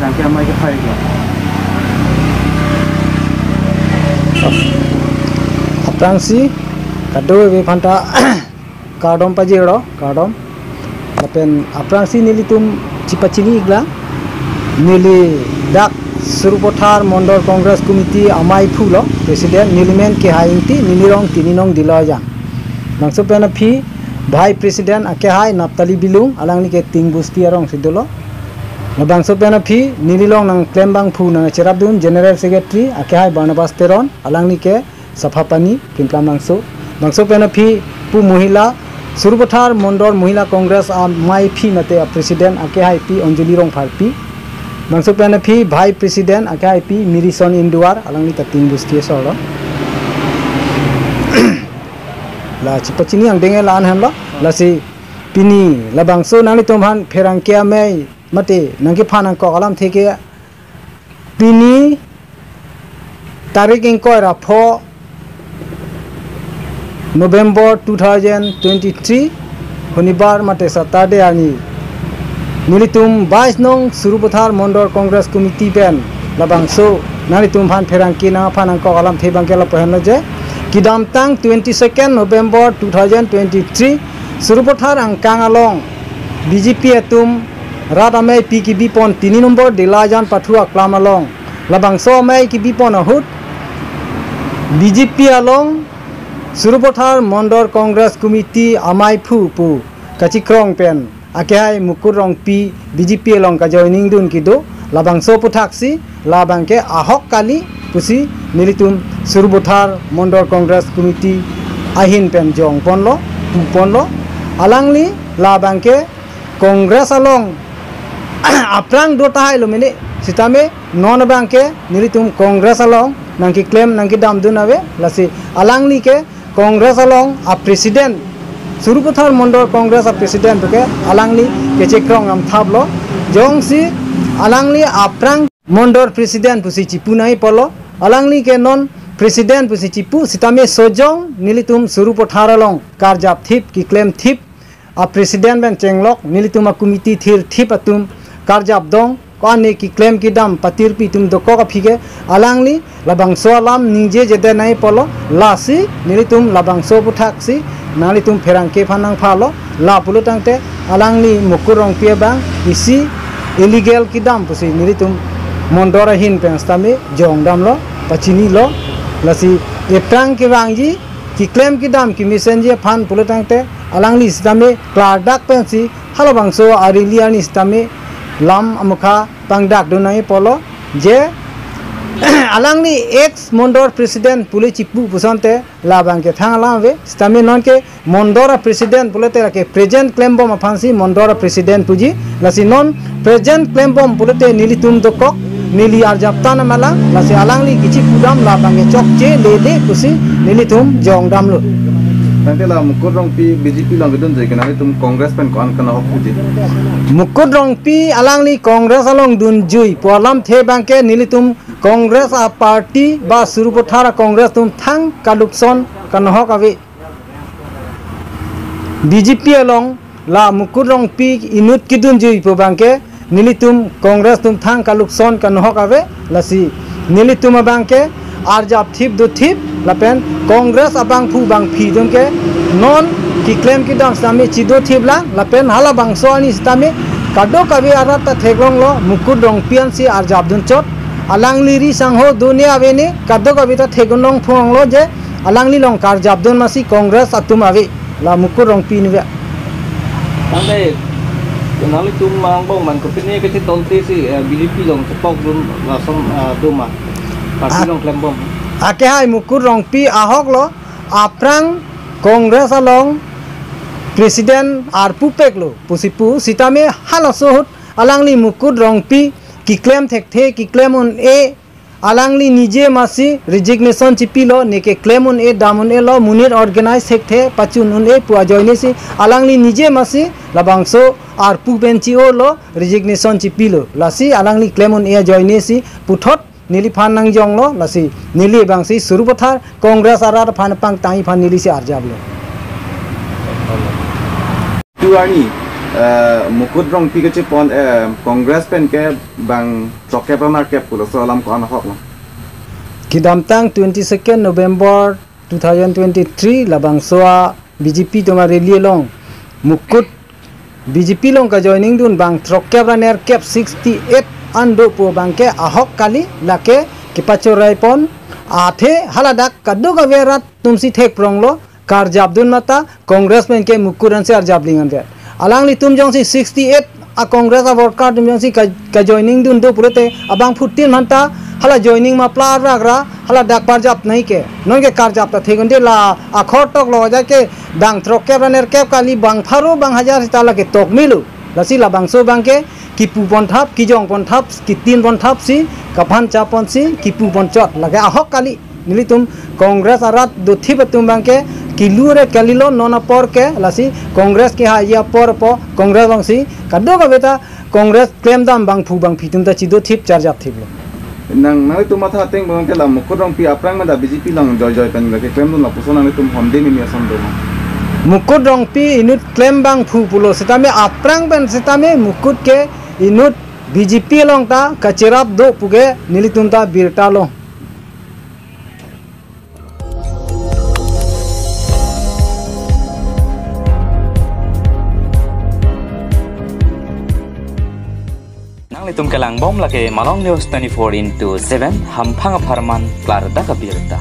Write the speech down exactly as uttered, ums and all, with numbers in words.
Tangke amai ke phai ke. Aphrangsi kadokave aphanta kardom pajirlo, kardom. Lapen aphrangsi nelitum chipachini iklang. Neli dak Sarupathar Mondol Congress Committee amaiphu lo, President, nelimen Kehai Ingti, neli rong Tininong Dilo Ajang. Bangso pen aphi Vice President akehai Naphtali Bilung, alangli ke Tingbusti arongsi dolo. Labangso pen aphi neli along nangklem abangphu nangcherapdun General Secretary akehai Barnabas Teron, alangli ke Saphapani, Kimplamangso. Bangso pen aphi pu Mohila Sarupathar Mondol Mohila Congress amaiphi mate a-President akehaipi Anjali Rongpharpi. Bangso pen aphi Vice President akehaipi Mirison Induar, alangli ta Tingbusti asor lo. La chipachini angdeng la-an henlo. Lasi pini labangso nanglitum aphan pherangke amei mate nangkephan nangkok alamthe ke pini tarik ingkoi ra pho November two thousand twenty-three, Shonibar mate Saturday arni nelitum bais nong Sarupathar Mondol Congress Committee pen labangso nanglitum aphan pherangke nangphan nangkok alamthe abangke lapu henlo je, kedamtang twenty-second November two thousand twenty-three, Sarupathar angkang along B J P atum rat ameipi kebipon tini number Dilo Ajang pathu aklam along labangso amei kebipon ahut B J P along Sarupathar Mondol Congress Committee amaiphu pu kachikrong pen akehai Mukut Rongpi B J P along kajoining dun kedo, labangso aphuthaksi labangke ahok kali pusi nelitum Sarupathar Mondol Congress Committee ahin pen jongponlo, puponlo. Alangli labangke Congress along aphrang do tahai lo mene, sitame non abangke nelitum Congress along nangkeklem nangkedamdun ave. Lasi alangli ke Congress along a-President, Sarupathar Mondol Congress a-President ke alangli kechekrong nangthaplo. Jongsi alangli aphrang Mondol President pusi chipu nangji apotlo, alangli ke non President pusi chipu, sitame sojong nelitum Sarupathar along karjap thip, keklem thip, a-President pen chenglok, nelitum a-committee thirthip atum karjap dong, ko-an ne keklem kedam patirpi atum dokok aphi ke alangli labangso alam ningjejedet nangji apotlo. Lasi nelitum labangso aphuthaksi nanglitum pherangke aphan nangphanlo, lapulo tangte alangli Mukut Rongpi abang isi illegal kedam pusi nelitum Mondol ahin pen sitame jongdamlo, pachinilo. Lasi ephrang kevangji, keklem kedam kemesenji aphan pulo tangte alangli sitame klardak pensi halabangso a-rally arni sitame lam amukha pangdakdun nangji apotlo je alangli ex Mondol President pule chipu pusonte labangke thang alam ave, sitame nonke Mondol a-President pulote lake present klembom aphansi Mondol a-President puji. Lasi non present klembom pulote nelitum dokok, neli arjap tang alam, lasi alangli kachipudam labangke chokche lele pusi nelitum jongdamlo. Tangte la Mukut Rongpi B J P along kedunjui ke nanglitum Congress pen ko-an kanahok puji? Mukut Rongpi alangli Congress along dunjui pu alamthe abangke nelitum Congress a-party ba Sarupathar a-Congress atum thang kalukson kanahok ave. B J P along la Mukut Rongpi inut kedunjui pu abangke nelitum Congress atum thang kalukson kanahok ave. Lasi nelitum abangke arjap thip dothip lapen Congress abangphu bangphi atumke non keklem kedam sitame chidothip lang, lapen halabangso arni sitame kadokave arat ta theklonglo, Mukut Rongpi ansi arjapdun chot. Alangli ri sangho do ne ave ne, kadokave ta theklong phonglo je alangli along karjapdun masi Congress atum ave, la Mukut Rongpi ne ave. Tangte nanglitum angbong man kopine kachetongte si, eh, B J P along chepokdun lason, eh, do ma? Party Ah. along klembom. Akehai Mukut Rongpi ahoklo, aphrang Congress along President arpu peklo pusi pu, sitame halaso ahut alangli Mukut Rongpi keklem thekthe, keklem un-e, alangli nije masi resignation chipilo, ne keklem un-e, dam un-elo, monit organize thekthe, pachun un-e pu ajoinesi alangli nije masi labangso arpu pen chi-olo, resignation chipilo. Lasi alangli klem un-e ajoinesi puthot neliphan nangjonglo, lasi neli abangsi Sarupathar Congress arat aphan pangtangji aphan nelisi arjaplo. Tu arni Eh, Mukut Rongpi kachepon, eh, Congress pen ke bang throkkep ra nerkep pulo, laso alam ko-an ahok lo? Kedamtang twenty-second November two thousand twenty-three labangso a B J P atum a rally along Mukut B J P along kajoining dun bang throkkep ra nerkep, sixty-eight an do pu abang ke ahok kali, lake kepachorei pon, athe haladak kadokave arat atumsi thekprong lo, karjap dun mata Congress pen ke Mukut ansi arjap ling anvet. Alanglitum jongsi sixty-eight a Congress a worker atum jongsi ka, kajoining dun do pulote abangphutin manta hala joining ma pla rak ra haladak parjap nai ke. Non ke karjap ta thekon de, la akhor tok lo ja ke bang throkkep ra nerkep kali, bang pharo bang hajar sita lake tok milo. Lasi labangso abang ke kipu pon thap, kijong pon thap, kitin pon thap si, kaphan cha pon si, kipu pon chot, lake ahok kali. Nelitum Congress arat dothip atum abang ke kilu re kalilo non apor ke, lasi Congress ke ha ya apor po, Congress alongsi kadokave ta Congress klemdam bangphu bangphi atum ta chidothip charjap thip lo. Nang, nanglitum matha ateng abang ke la Mukut Rongpi aphrang meda B J P along joi joi pen lake klem dun lapuson nanglitum honde mimi ason do ma? Mukut Rongpi inut klem bangphu pulo sitame, aphrang pen sitame Mukut ke inut B J P along ta kacherap do pu ke nelitum ta birta lo. Nanglitum kelang bom lake Malong News twenty-four into seven, hamphang apharman klardak abirta.